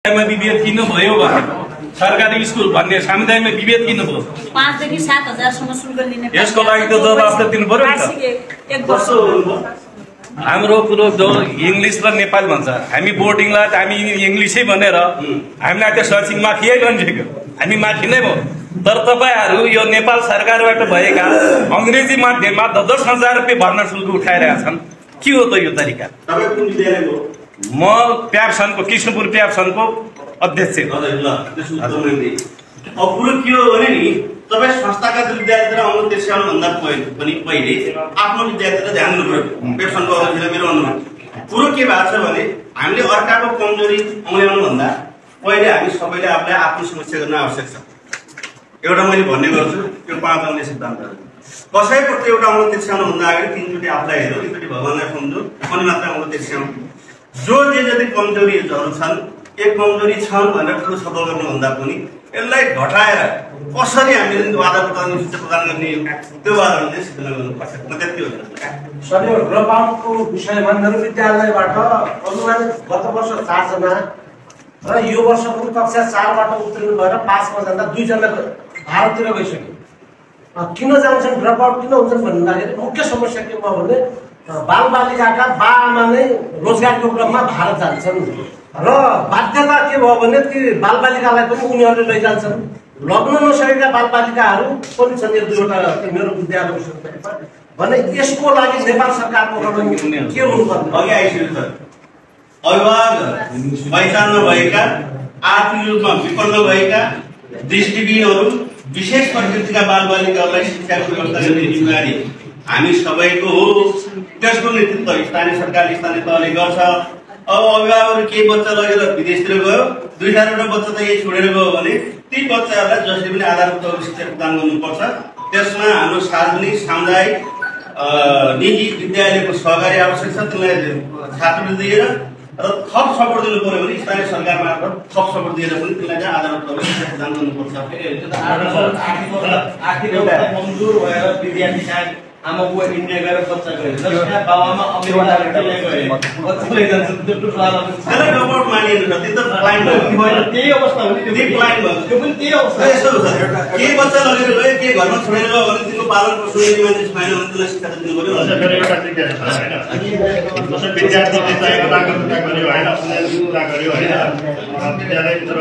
विभेद किन भयो भने सरकारी स्कुल भन्ने सामुदायिकमा विभेद किन भयो 5 देखि 7,000 सम्म शुल्क लिने यसको लागि त जवाफ त दिनु पर्यो नि त एक वर्ष हाम्रो कुरो जो इंग्लिश र नेपाल भन्छ हामी बोर्डिङलाई त हामी इंग्लिशै भनेर हामीलाई त्यो शैक्षिक माफियै भनिसक्यो हामी माथि नै भयो तर तपाईहरु यो नेपाल सरकारबाट भएका अंग्रेजी माध्यममा 10,000 रुपैयाँ भर्ना शुल्क उठाइरहेका छन् के हो त यो तरिका तपाई कुन विद्यालयको म प्याप्सनको कृष्णपुर प्याप्सनको अध्यक्ष अब कुरो के हो भने नि तपाई संस्थाका विद्यार्थीहरु आउनु त्यसकारण भन्दा पहिले आफ्नो विद्यार्थीहरुलाई ध्यान दिनु पर्यो प्याप्सनको अध्यक्षले मेरो अनुरोध कुरो के भएको छ भने हामीले अर्काको कमजोरी औल्याउनु भन्दा पहिले हामी सबैले आफूलाई आफ्नो समस्या गर्न आवश्यक छ एउटा मैले भन्ने गर्छु त्यो 5 आउने सिद्धान्त कसैप्रति एउटा आउनु त्यसकारण भन्दा अगाडि तीनचोटी आफूलाई हेरौँ एकचोटी भगवानलाई सम्झौँ अनि मात्र आउनु त्यसकारण जो जे जति कमजोरीहरु छन् एक कमजोरी छन् भनेर ठुलो छलफल गर्नुभन्दा पनि यसलाई घटाएर कसरी हामीले वादा प्रदान गर्ने त्यो वादाहरु चाहिँ सिर्जना गर्नुपर्छ म त्यति हो सबै ड्रप आउटको विषयमा मेरो विद्यालयबाट अनुमानित गत वर्ष 4 जना र यो वर्ष पनि कक्षा 4 बाट उत्तीर्ण भएर पास मा जाँदा 2 जना भारततिर गइसक्यो किन जान्छन् ड्रप आउट किन हुन्छन् भन्दाखेरि मुख्य समस्या के भयो भने बालबालिकाका बाआमा नै रोजगारीको क्रममा भारत जान्छन् र बाध्यता के भयो भने ती बालबालिकालाई पनि उनीहरूले लैजान्छन् लग्न नसकेका बालबालिकाहरू पनि छन् यो दुईवटा मेरो विद्यालयको सन्दर्भमा भने यसको लागि नेपाल सरकारको रणनीति के हुनुपर्ने अघि आइसक्यो सर अभिभावक पहिचान नभएका आर्थिक रूपमा विकल्प भएका दृष्टिविहीनहरू विशेष प्रकृतिका बालबालिकाहरूलाई शिक्षाको व्यवस्था गर्ने जिम्मेवारी हामी सबैको हो त्यसको नेतृत्व स्थानीय सरकार स्थानीय तहले गर्छ अब अभिभावकहरू केही बच्चा लगेर विदेशतिर गयो 2-4 बच्चा त यही छोडेर गयो भने ती बच्चाहरूलाई जसले पनि आधारभूत शिक्षा प्रदान गर्नुपर्छ त्यसमा हाम्रो सार्वजनिक सामुदायिक निजी विद्यालयको सहकारी आवश्यक छ त्यसलाई छात्रवृत्ति दिएर र थप सपोर्ट दिनु पर्यो भने स्थानीय सरकार मार्फत थप सपोर्ट दिएर पनि त्यसलाई चाहिँ आधारभूत शिक्षा प्रदान गर्नुपर्छ आर्थिक एउटा कमजोर भएर विद्यार्थी आमा बुवा इन्डिया गएर बच्चा गए जसका बाबामा अमेरिका गए बच्चाले जान्छ त्यो टुक्रामा त्यसलाई डबल मानिनु छ त्यो त प्लान भयो त्यही अवस्था हो नि त्यो प्लान भयो त्यो पनि त्यही अवस्था यस्तो हो सर के बच्चा लगेर गयो के घरमा छोडेर गयो भने तिम्रो पालन पोषण मान्छे छैन भने त्यसलाई शिक्षा दिनु पर्यो फेरि एउटा चाहिँ के छ हैन जसै विद्यार्थीले चाहिँ नागरिकता गर्यो हैन उनीहरूले कुरा गर्यो हैन विद्यालयभित्र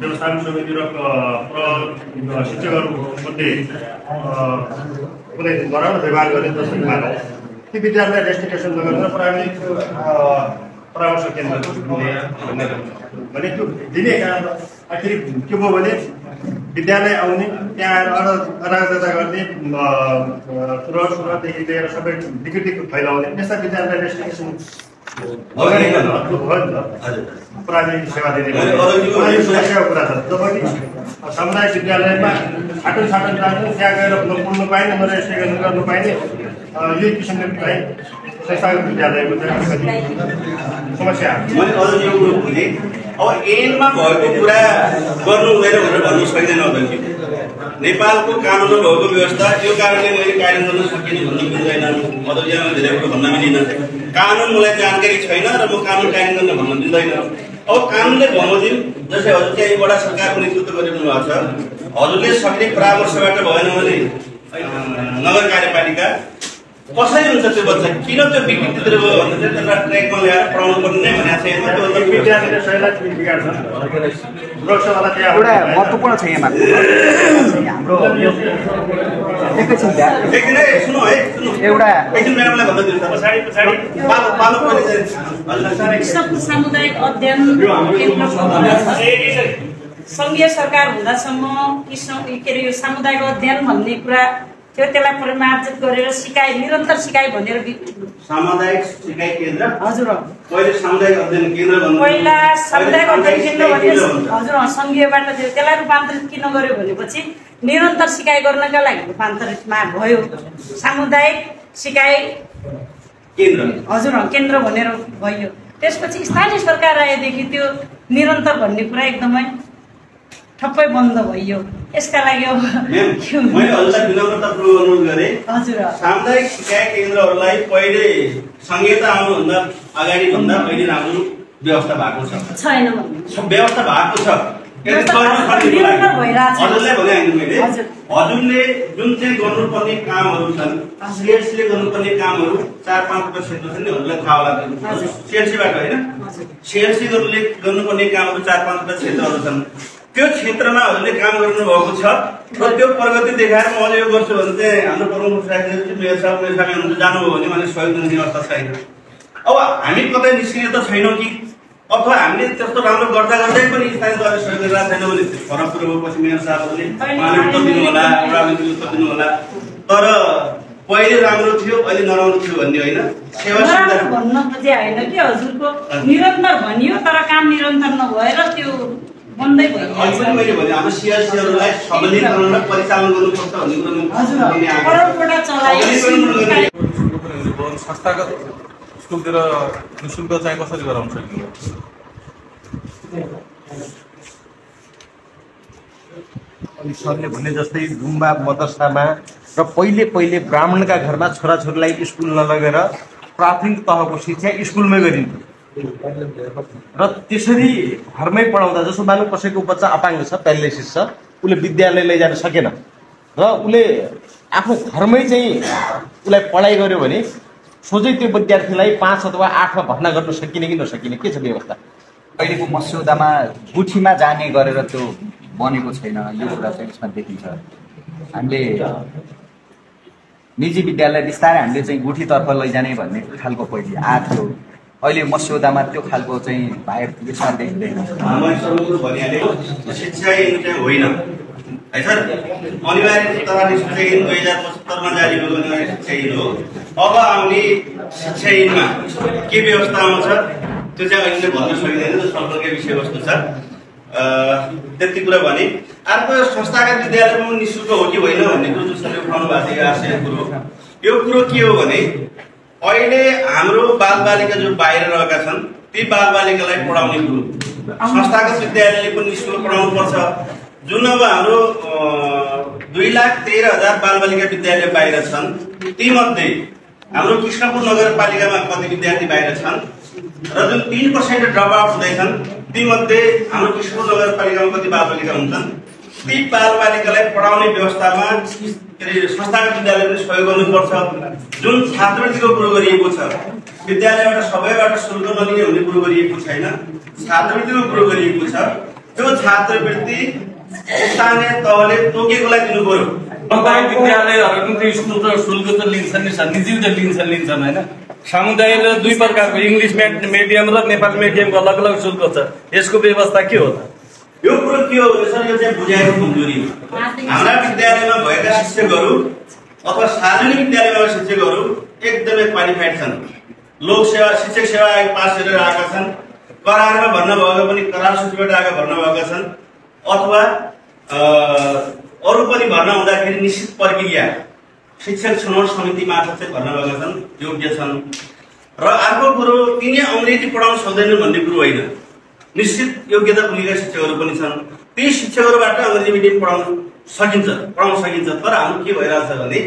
व्यवस्थापन समिति र शिक्षकहरू मध्ये कुनै नराम्रो व्यवहार गर्ने जसरी मानौ ती विद्यार्थीलाई रेस्ट्रिक्सन नगरेर प्राइमेरी परामर्श केन्द्र भने त्यो दिने कारण आखिर के भयो भने विद्यालय आउने त्यहाँ अराजकता गर्ने सुरदेखि लिएर सबै विकृति फैलाउने यस्ता विद्यालयलाई रेस्ट्रिक्सन प्राइमेरी सेवा दिने सुरक्षाको कुरा छ जबकि सामुदायिक विद्यालयमा छाटो जान्छ त्यहाँ गएर पढ्नु पाइने नरेस्ट्रिक्सन गर्नु पाइने यही किसिमले चाहिँ संस्थागत विद्यालयको चाहिँ समस्या मैले अझ यो कुरो भने अब ऐनमा भएको कुरा गर्नु हुँदैन भनेर भन्नु सकिँदैन अध्यक्ष नेपालको कानुनमा भएको व्यवस्था यो कारणले मैले कार्यान्वयन गर्न सकिने भन्नु मिल्दैन अध्यक्षमा धेरै कुरो भन्न मिल्दैन कानुन मलाई जानकारी छैन र म कानुन कार्यान्वयन गर्न भन्न मिल्दैन अब कानुनले बमोजिम जसै हजुर चाहिँ वडा सरकारको नेतृत्व गरिरहनु भएको छ हजुरले सक्ने परामर्शबाट भएन भने नगर कार्यपालिका कसरी हुन्छ त्यो बच्चा किन त्यो विकृतितिर गयो भने चाहिँ त्यसलाई ट्र्याकमा ल्याएर पढाउनु पर्ने भनेको छ त्यो विद्यार्थीले शैलाको बिगाड्छ सुरक्षावाला त्यहाँ एउटा महत्त्वपूर्ण छ यहाँ हाम्रो एकदिन सुन्नु है सुन्नु एउटा एकदिन म्याडमलाई भन्दै दिनु पछाडि पालो पनि कृष्णपुर सामुदायिक अध्ययन संघीय सरकार हुँदासम्म के अरे यो सामुदायिक अध्ययन भन्ने कुरा त्यो त्यसलाई परिमार्जित गरेर सिकाइ निरन्तर सिकाइ भनेर सामुदायिक सिकाइ केन्द्र हजुर पहिले सामुदायिक अध्ययन केन्द्र भन्नु पहिला सामुदायिक अध्ययन केन्द्र भने हजुर संघीयबाट त्यसलाई रूपान्तरित किन गर्यो भनेपछि निरन्तर सिकाइ गर्नका लागि रूपान्तरितमा भयो सामुदायिक सिकाइ केन्द्र हजुर केन्द्र भनेर भयो त्यसपछि स्थानीय सरकार आएदेखि त्यो निरन्तर भन्ने कुरा एकदमै ठप्पै बन्द भयो यसका लागि मैले हजुरलाई विनम्रतापूर्वक अनुरोध गरे हजुर सामुदायिक सिकाइ केन्द्रहरूलाई पहिले संहिता आउनुभन्दा अगाडि भन्दा पहिले हाम्रो व्यवस्था भएको छ छैन व्यवस्था भएको छ हजुरलाई भने होइन मैले हजुरले जुन चाहिँ गर्नुपर्ने कामहरू छन् सिएलसीले गर्नुपर्ने कामहरू 4-5 क्षेत्र छन् नि हजुरलाई थाहा होला सिएलसीबाट होइन सिएलसीले गर्नुपर्ने कामहरू 4-5 क्षेत्रहरू छन् त्यो क्षेत्रमा हजुरले काम गर्नुभएको छ र त्यो प्रगति देखाएर म अझै यो गर्छु भने चाहिँ हाम्रो प्रमुख साथीहरू मेयर साहब हुनुहुन्छ जानुभयो भने मैले सहयोग दिने अवस्था छैन अब हामी कतै निस्किने त छैनौँ कि अथवा हामीले त्यस्तो राम्रो गर्दा गर्दै पनि स्थानीय सहयोग गरिरहेको छैन भने फरक कुरो हो पछि मेयर साहबहरूले उहाँले उत्तर दिनु होला उहाँले उत्तर दिनु होला तर पहिले राम्रो थियो अहिले नराम्रो थियो भन्ने होइन सेवा सुविधा भन्न खोजे होइन कि हजुरको निरन्तर भनियो तर काम निरन्तर नभएर त्यो बन्दै भयो अहिले पनि मैले भने हाम्रो सिएलसीहरूलाई सबलीकरण र परिचालन गर्नुपर्छ भन्ने करोडवटा चलायो संस्थागत स्कुलतिर निःशुल्क चाहिँ कसरी गराउन सकिन्छ अनि सरले भने जस्तै गुम्बा मदरसामा र पहिले ब्राह्मणका घरमा छोराछोरीलाई स्कुल नलगेर प्राथमिक तहको शिक्षा स्कुलमै गरिन्थ्यो र त्यसरी घरमै पढाउँदा जस्तो मानौँ कसैको बच्चा अपाङ्ग छ प्यारालाइसिस छ उसले विद्यालय लैजान सकेन र उसले आफ्नो घरमै चाहिँ उसलाई पढाइ गर्यो भने सोझै त्यो विद्यार्थीलाई 5 अथवा 8मा भर्ना गर्न सकिने कि नसकिने के छ व्यवस्था अहिलेको मस्यौदामा गुठीमा जाने गरेर त्यो बनेको छैन यो कुरा चाहिँ यसमा देखिन्छ हामीले निजी विद्यालय बिस्तारै हामीले चाहिँ गुठीतर्फ लैजाने भन्ने खालको पहिले आएको थियो अहिले मस्यौदामा त्यो खालको चाहिँ बाहिर यसमा देखिँदैन शिक्षा ऐन चाहिँ होइन है सर अनिवार्य तथा शिक्षा ऐन 2075 मा जारी भएको अनिवार्य शिक्षा ऐन हो अब आउने शिक्षा ऐनमा के व्यवस्था आउँछ त्यो चाहिँ अहिले भन्न सकिँदैन त्यो सरकारकै विषयवस्तु छ त्यति कुरा भने अर्को संस्थागत विद्यालयमा निःशुल्क हो कि होइन भन्ने कुरो जसले उठाउनु भएको थियो आशय कुरो यो कुरो के हो भने अहिले हाम्रो बालबालिका जो बाहिर रहेका छन् ती बालबालिकालाई पढाउने कुरो संस्थागत विद्यालयले पनि निःशुल्क पढाउनु पर्छ जुन अब हाम्रो 2,13,000 बालबालिका विद्यालय बाहिर छन् तीमध्ये हाम्रो कृष्णपुर नगरपालिकामा कति विद्यार्थी बाहिर छन् र जुन 3% ड्रप आउट हुँदैछन् तीमध्ये हाम्रो कृष्णपुर नगरपालिकामा कति बालबालिका हुन्छन् ती बालबालिकालाई पढाउने व्यवस्थामा संस्थागत विद्यालयले सहयोग गर्नुपर्छ जुन छात्रवृत्तिको कुरो गरिएको छ विद्यालयबाट सबैबाट शुल्क नलिने हुने कुरो गरिएको छैन छात्रवृत्तिको कुरो गरिएको छ त्यो छात्रवृत्ति स्थानीय तहले तोकेकोलाई दिनु पर्यो विद्यालयहरू पनि स्कुल र शुल्क त लिन्छन् नि सर निजी त लिन्छन् होइन सामुदायिक दुई प्रकारको इङ्ग्लिस मिडियम र नेपाली मिडियमको अलग अलग शुल्क छ यसको व्यवस्था के हो त यो कुरो के हो भने सर यो चाहिँ बुझाइको कमजोरी हो हाम्रा विद्यालयमा भएका शिक्षकहरू अथवा सार्वजनिक विद्यालयमा शिक्षकहरू एकदमै क्वालिफाइड छन् लोक सेवा शिक्षक सेवा आयोग पास गरेर आएका छन् करारमा भर्ना भएका पनि करार सूचीबाट आएका भर्ना भएका छन् अथवा अरू पनि भर्ना हुँदाखेरि निश्चित प्रक्रिया शिक्षक छनौट समिति मार्फत चाहिँ भर्ना भएका छन् योग्य छन् र अर्को कुरो तिनी अङ्ग्रेजी पढाउन सक्दैनन् भन्ने कुरो होइन निश्चित योग्यता पुगेका शिक्षकहरू पनि छन् ती शिक्षकहरूबाट अङ्ग्रेजी मिडियम पढाउन सकिन्छ तर हाम्रो के भइरहेछ भने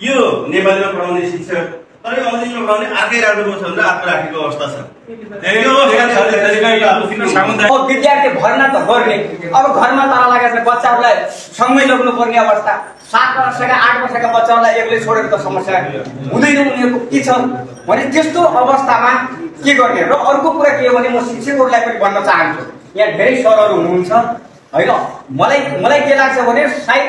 यो नेपालीमा पढाउने शिक्षक तर यो अङ्ग्रेजीमा पढाउने अर्कै राख्नु छ भनेर अर्को राखेको अवस्था छ विद्यार्थी भर्ना त गर्ने अब घरमा ताला लागेर बच्चाहरूलाई सँगै लग्नु पर्ने अवस्था 7 वर्षका 8 वर्षका बच्चाहरूलाई एक्लै छोडेर त समस्या हुँदैन उनीहरूको के छ भने त्यस्तो अवस्थामा के गर्ने र अर्को कुरा के हो भने म शिक्षकहरूलाई पनि भन्न चाहन्छु यहाँ धेरै सरहरू हुनुहुन्छ हैन मलाई के लाग्छ भने सायद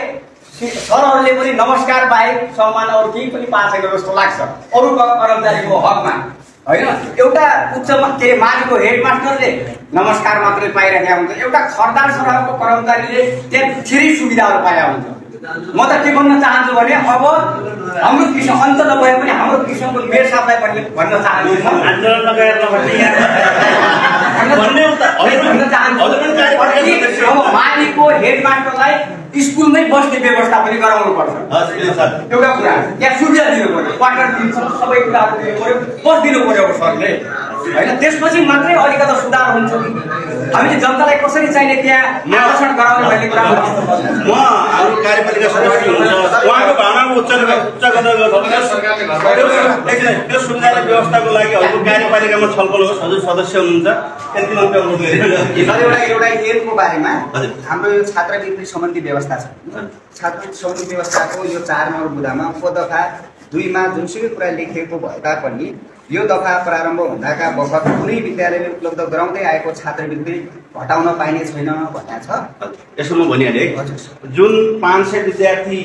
सरहरूले पनि नमस्कार बाहेक सम्मान अरू केही पनि पाएको जस्तो लाग्छ अरू कर्मचारीको हकमा हैन एउटा उच्च के माथिको हेडमास्टरले नमस्कार मात्रै पाइरहेका हुन्छ एउटा सरदार सरहको कर्मचारीले त्यहाँ धेरै सुविधाहरू पाएका हुन्छ म त के भन्न चाहन्छु भने अब हाम्रो कृषक अन्त नभए पनि हाम्रो कृषकको मेयर साहबलाई पनि भन्न चाहन्छु आन्दोलन लगाएर अब मालिकको हेडमास्टरलाई स्कुलमै बस्ने व्यवस्था पनि गराउनु पर्छ एउटा कुरा त्यहाँ सुविधा दिनु पर्यो क्वार्टर दिन्छ सबै कुराहरू दिनु पर्यो बस दिनु पर्यो सरले होइन त्यसपछि मात्रै अलिकति सुधार हुन्छ। हामीले जनतालाई कसरी चाहिने त्यहाँ आकर्षण गराउने भन्ने कुरा म हाम्रो कार्यपालिका सदस्य हुनुहुन्छ उहाँको भावनाको उच्च त्यो सुविधा व्यवस्थाको लागि हजुर कार्यपालिकामा छलफल होस्। हजुर सदस्य हुनुहुन्छ यति मात्रै अनुरोध गरेँ। एउटा ऐनको बारेमा हाम्रो यो छात्रवृत्ति सम्बन्धी व्यवस्था छ। छात्रवृत्ति सम्बन्धी व्यवस्थाको यो 4 नम्बर बुँदामा उपदफा 2 मा जुनसुकै कुरा लेखिएको भए तापनि यो दफा प्रारम्भ हुँदाका बखत कुनै विद्यालयले उपलब्ध गराउँदै आएको छात्रवृत्ति घटाउन पाइने छैन भनेको छ। यसो म भनिहालेँ है, जुन 500 विद्यार्थी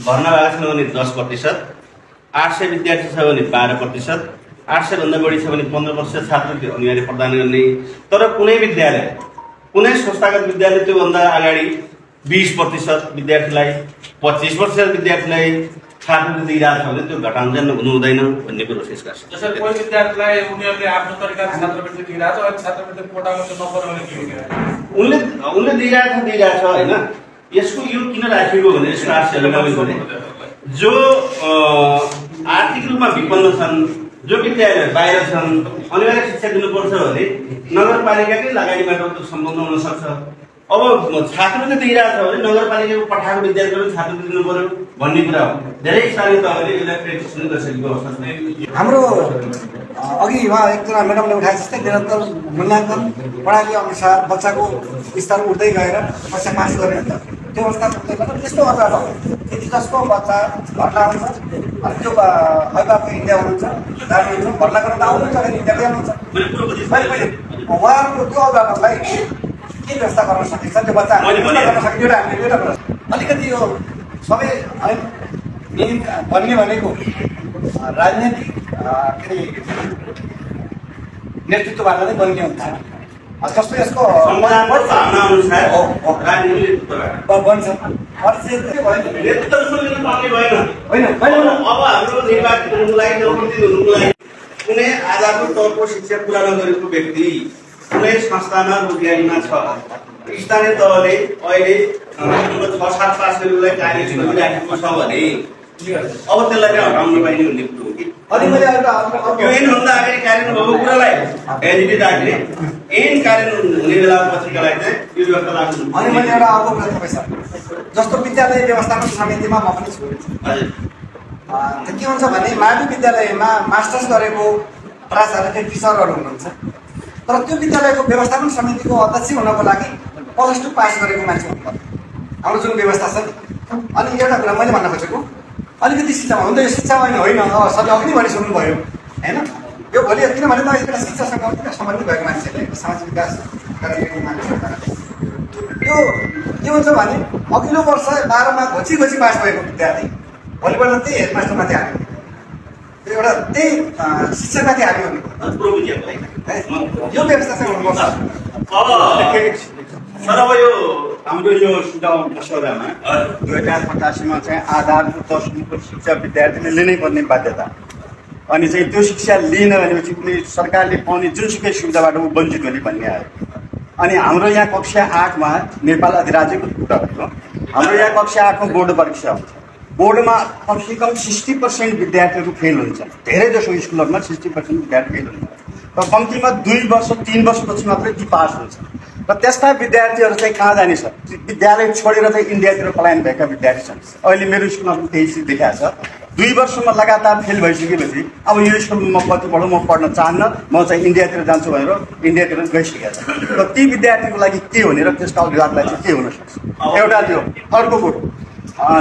भर्ना भएको छ भने 10%, 800 विद्यार्थी छ भने 12%, 800 भन्दा बढी छ भने 15% छात्रवृत्ति अनिवार्य प्रदान गर्ने। तर कुनै विद्यालय, कुनै संस्थागत विद्यालय त्योभन्दा अगाडि 20% विद्यार्थीलाई, 25% विद्यार्थीलाई छात्रवृत्ति दिइरहेको छ भने त्यो घटाउन हुनु हुँदैन भन्ने कुरो यसका छ। जसरी कोही विद्यार्थीलाई उनीहरूले आफ्नो तरिकाले छात्रवृत्ति दिइरहेको छ, अनि छात्रवृत्ति कोटामा त्यो नपऱ्यो भने के हो? उनले दिइरहेको छ होइन। यसको यो किन राखिएको भने यसको आशयले जो आर्थिक रूपमा विपन्न छन्, जो विद्यालय बाहिर छन्, अनिवार्य शिक्षा दिनुपर्छ भने नगरपालिकाकै लगानीबाट त्यो सम्बन्ध हुन सक्छ। अब छात्रवृत्ति दिइरहेको छ भने नगरपालिकाको पठाएको विद्यार्थीहरू छात्रवृत्ति दिनु पर्यो भन्ने कुरा हो। धेरै स्थानीय तहले यसलाई प्र्याक्टिस गरिसकेको अवस्था छ। हाम्रो अघि उहाँ एकजना म्याडमले उठाए जस्तै निरन्तर मूल्याङ्कन पढाइको अनुसार बच्चाको स्तर उठ्दै गएर पैसा पास गर्ने त्यो अवस्था उठ्दैन। त्यस्तो अवस्था यति जसको बच्चा भर्ना हुन्छ अनि त्यो अभिभावक इन्डिया हुनुहुन्छ, जानु हुन्छ, भर्ना गर्न आउनुहुन्छ भने इन्डिया ल्याउनुहुन्छ। मैले उहाँहरूको त्यो अभिभावकलाई के व्यवस्था गर्न सकिन्छ त्यो बच्चा गर्न सकिन्छ एउटा कुरा अलिकति यो सबै भन्ने भनेको राजनीतिक के अरे नेतृत्वबाट नै बन्ने हुन्छ। जस्तो यसको बन्छ अब हाम्रो निर्वाचित हुनुको लागि कुनै आधारको तहको शिक्षा पुरा नगरेको व्यक्ति कुनै संस्थामा रोजगारीमा छ, स्थानीय तहले अहिले 6-7 पासहरूलाई कार्य गरिराखेको छ भने अब त्यसलाई हटाउनु पाइने भन्ने कुरो हो कि यो ऐनभन्दा अगाडि कार्यान्वयन भएको कुरालाई एजिटी राख्ने, ऐन कार्यान्वयन हुने बेला पछिकालाई चाहिँ यो व्यवस्था राख्नु। अनि मैले एउटा अर्को कुरा तपाईँ सर जस्तो विद्यालय व्यवस्थापन समितिमा म पनि छु। के हुन्छ भने मावि विद्यालयमा मास्टर्स गरेको प्राचार्य टिचरहरू हुनुहुन्छ, तर त्यो विद्यालयको व्यवस्थापन समितिको अध्यक्ष हुनको लागि +2 पास गरेको मान्छे हुनुपर्छ हाम्रो जुन व्यवस्था छ। अनि एउटा कुरा मैले भन्न खोजेको अलिकति शिक्षामा हुन्छ, यो शिक्षा होइन सबले अघि पनि भनिसक्नुभयो होइन। यो भोलि किनभने म यसबाट शिक्षासँग सम्बन्धित भएको मान्छेले सामाजिक विकास कार्यक्रमको मान्छे यो के हुन्छ भने अघिल्लो वर्ष 12 मा घोची पास भएको विद्यार्थी भोलिपल्ट त्यही हेडमास्टरमाथि हाल्यो, एउटा त्यही शिक्षकमाथि हाल्यो यो व्यवस्था चाहिँ हुनुपर्छ। तर अब यो हाम्रो यो सुझाव मसौदामा 2085 मा चाहिँ आधारभूत तहसम्मको शिक्षा विद्यार्थीले लिनै पर्ने बाध्यता, अनि चाहिँ त्यो शिक्षा लिन भनेपछि कुनै सरकारले पाउने जुनसुकै सुविधाबाट ऊ वञ्चित हुने भन्ने आयो। अनि हाम्रो यहाँ कक्षा 8 मा नेपाल अधिराज्यको कुरा हो, हाम्रो यहाँ कक्षा 8 मा बोर्ड परीक्षा हुन्छ। बोर्डमा कमसेकम 60% विद्यार्थीहरू फेल हुन्छ। धेरै जसो स्कुलहरूमा 60% विद्यार्थी फेल हुन्छ र कम्तीमा 2 वर्ष 3 वर्षपछि मात्रै ती पास हुन्छ। र त्यस्ता विद्यार्थीहरू चाहिँ कहाँ जाने छ? विद्यालय छोडेर चाहिँ इन्डियातिर पलायन भएका विद्यार्थी छन्। अहिले मेरो स्कुलमा पनि त्यही चिज देखाएको छ। 2 वर्षमा लगातार फेल भइसकेपछि अब यो स्कुलमा म कति पढौँ, म पढ्न चाहन्न, म चाहिँ इन्डियातिर जान्छु भनेर इन्डियातिर गइसकेका छ। र ती विद्यार्थीको लागि के हुने र त्यसका अभिभावकलाई चाहिँ के हुन सक्छ? एउटा त्यो। अर्को कुरो,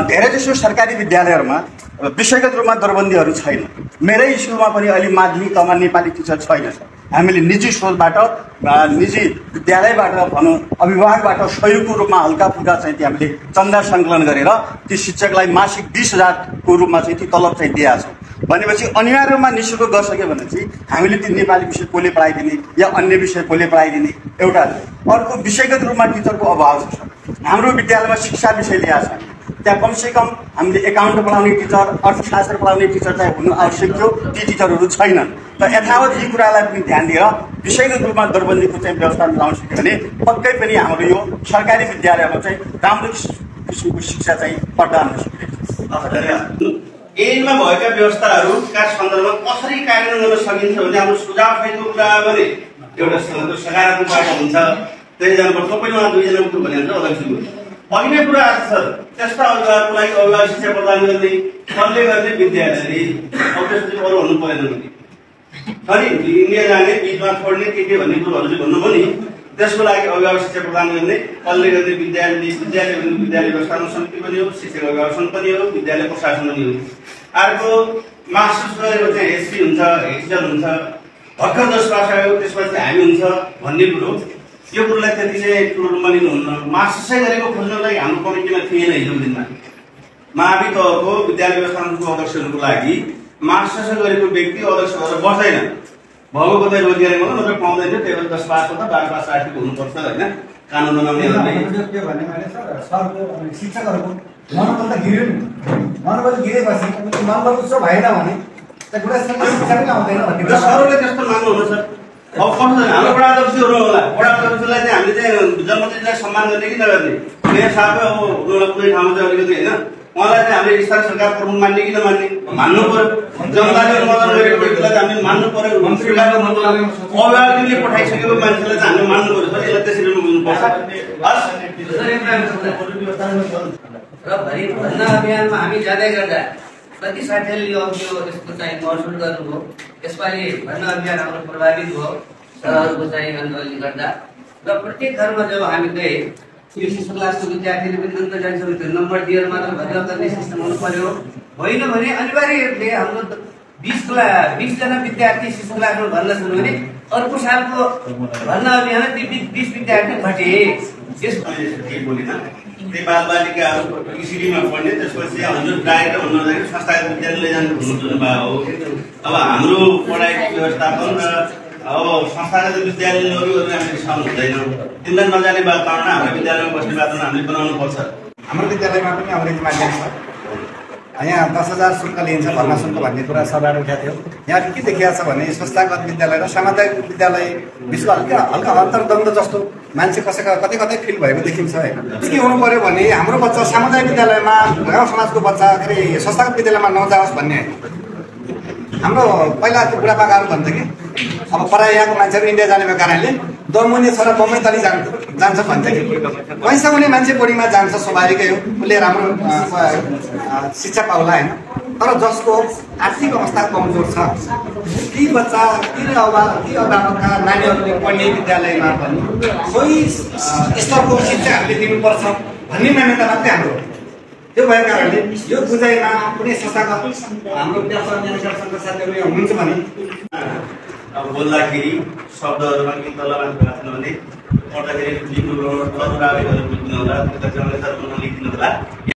धेरै जसो सरकारी विद्यालयहरूमा विषयगत रूपमा दरबन्दीहरू छैन। मेरै स्कुलमा पनि अहिले माध्यमिक तहमा नेपाली टिचर छैन। हामीले निजी स्रोतबाट, निजी विद्यालयबाट भनौँ, अभिभावकबाट सहयोगको रूपमा हल्का फुल्का चाहिँ हामीले चन्दा सङ्कलन गरेर ती शिक्षकलाई मासिक 20,000 को रूपमा चाहिँ ती तलब चाहिँ दिएका छौँ। भनेपछि अनिवार्य रूपमा निःशुल्क गरिसक्यो भने चाहिँ हामीले ती नेपाली विषय कसले पढाइदिने या अन्य विषय कसले पढाइदिने एउटा। अर्को, विषयगत रूपमा टिचरको अभाव छ। हाम्रो विद्यालयमा शिक्षा विषय ल्याएको छ, त्यहाँ कमसेकम हामीले एकाउन्ट पढाउने टिचर, अर्थशास्त्र पढाउने टिचर चाहिँ हुनु आवश्यक थियो, ती टिचरहरू छैनन्। र यथावत यी कुरालाई पनि ध्यान दिएर विषयगत रूपमा दरबन्दीको चाहिँ व्यवस्था मिलाउन सक्यो भने पक्कै पनि हाम्रो यो सरकारी विद्यालयमा चाहिँ राम्रो किसिमको शिक्षा चाहिँ प्रदान हुन सक्छ। ऐनमा भएका व्यवस्थाहरूका सन्दर्भमा कसरी कार्यान्वयन गर्न सकिन्छ भने हाम्रो सुझाव सहितको कुरा भने एउटा सकारात्मक बाटो हुन्छ। त्यसै जानुपर्छ सबैमा दुईजना उठ्नु भने हुन्छ अध्यक्षको अघि नै कुरा आएको छ। त्यस्ता अभिभावकको लागि अभिभावक शिक्षा प्रदान गर्ने कसले गर्ने विद्यालयले अब त्यसपछि अरू हुनु परेन भने अनि इन्डिया जाने बिचमा छोड्ने के भन्ने कुरोहरू चाहिँ भन्नुभयो नि त्यसको लागि अभिभावक शिक्षा प्रदान गर्ने कसले गर्ने विद्यालय विद्यालय व्यवस्थापन समिति पनि हो, शिक्षक अभिभावक सङ्घ पनि हो, विद्यालय प्रशासन पनि हो। अर्को मास्टर्स गरेको चाहिँ एसपी हुन्छ, एडिसन हुन्छ, भर्खर 10 पास आयो त्यसपछि हामी हुन्छ भन्ने कुरो यो कुरोलाई त्यति चाहिँ ठुलो रूपमा लिनुहुन्न। मास्टर्सै गरेको खोज्नको लागि हाम्रो कमिटीमा थिएन हिजोको दिनमा। मावि तहको विद्यालय व्यवस्थापनको अध्यक्षहरूको लागि मास्टर्स गरेको व्यक्ति अध्यक्ष भएर बस्दैन। भएको कतै रोजगारी मात्र नत्र पाउँदैन, त्यही भएर 10 पास अथवा 12 पास आएको हुनुपर्छ होइन। कानुन बनाउनेहरूले के भन्ने भने सर शिक्षकहरूको मनोबल त गिर्यो नि। मनोबल गिरेपछि मनोबल उसो भएन भने त गुणस्तरीय शिक्षा पनि आउँदैन भन्ने सरले त्यस्तो मान्नुहुन्न सर। अब कस्तो हाम्रो वडा अध्यक्षहरू होला, वडा अध्यक्षलाई चाहिँ हामीले चाहिँ जनप्रतिनिधिलाई सम्मान गर्ने कि नगर्ने मेयर साहब अब उनीहरूलाई कुनै ठाउँमा चाहिँ अलिकति होइन उहाँलाई चाहिँ हामीले स्थानीय सरकार प्रमुख मान्ने कि नमान्ने मान्नु पर्यो। जनताले अनुमोदन गरेको व्यक्तिलाई चाहिँ हामीले मान्नु पर्यो। अभिभावकले पठाइसकेको मान्छेलाई चाहिँ हामीले मान्नु पर्यो। सर यसलाई त्यसरी बुझ्नुपर्छ। र भरि भन्न अभियानमा हामी जाँदै गर्दा कति साथीहरूले यो यसको चाहिँ महसुल गर्नुभयो। यसपालि भन्न अभियान हाम्रो प्रभावित भयो सरहरूको चाहिँ आन्दोलनले गर्दा र प्रत्येक घरमा जब हामी गए यो शिशु क्लासको विद्यार्थीले पनि अन्त जान्छ त्यो नम्बर दिएर मात्र भन्न गर्ने सिस्टम हुनु पर्यो। होइन भने अनिवार्य रूपले हाम्रो 20 जना विद्यार्थी शिशु क्लासमा भन्न सुन्यो भने अर्को सालको भन्न अभियान 20 विद्यार्थी घटे। त्यही बालबालिकाहरू किसिरीमा पढ्ने त्यसपछि हजुर डाइरेक्ट हुन नजाने संस्थागत विद्यालय लैजानु हुनुभयो हो। अब हाम्रो पढाइको व्यवस्थापन र अब संस्थागत विद्यालय लग्यो भने हामीले सहनु हुँदैन। तिनलाई नजाने वातावरण हाम्रो विद्यालयमा बस्ने वातावरण हामीले बनाउनु पर्छ। हाम्रो विद्यालयमा पनि अङ्ग्रेजी माध्यम छ। यहाँ 10,000 शुल्क लिइन्छ भर्ना शुल्क भन्ने कुरा सरकारले उठाएको थियो। यहाँ के देखिएको छ भने संस्थागत विद्यालय र सामुदायिक विद्यालय बिचको हल्का अन्तर्द्वन्द जस्तो मान्छे कतै कतै फिल भएको देखिन्छ होइन। के हुनु पर्यो भने हाम्रो बच्चा सामुदायिक विद्यालयमा गाउँ समाजको बच्चा के अरे संस्थागत विद्यालयमा नजाओस् भन्ने हाम्रो पहिला त्यो बुढापाकाहरू भन्थे कि अब पराइयाको मान्छेहरू इन्डिया जाने भएको कारणले दमुने छोरा बम्बई तली जान्छ भन्छ कि पैसा हुने मान्छे बोर्डिङमा जान्छ स्वाभाविकै हो। उसले राम्रो शिक्षा पाउला होइन। तर जसको आर्थिक अवस्था कमजोर छ ती बच्चा ती अभिभावकका नानीहरूले पढ्ने विद्यालयमा पनि सोही स्तरको शिक्षा हामीले दिनुपर्छ भन्ने मान्यता मात्रै हाम्रो। त्यो भएको कारणले यो बुझाइमा कुनै संस्थागत हाम्रो व्यवसायका साथीहरू यहाँ हुनुहुन्छ भने अब बोल्दाखेरि शब्दहरूमा केही तलमाथि भएको छैन भने पढ्दाखेरि लेख्नु होला, लेखिदिनु होला।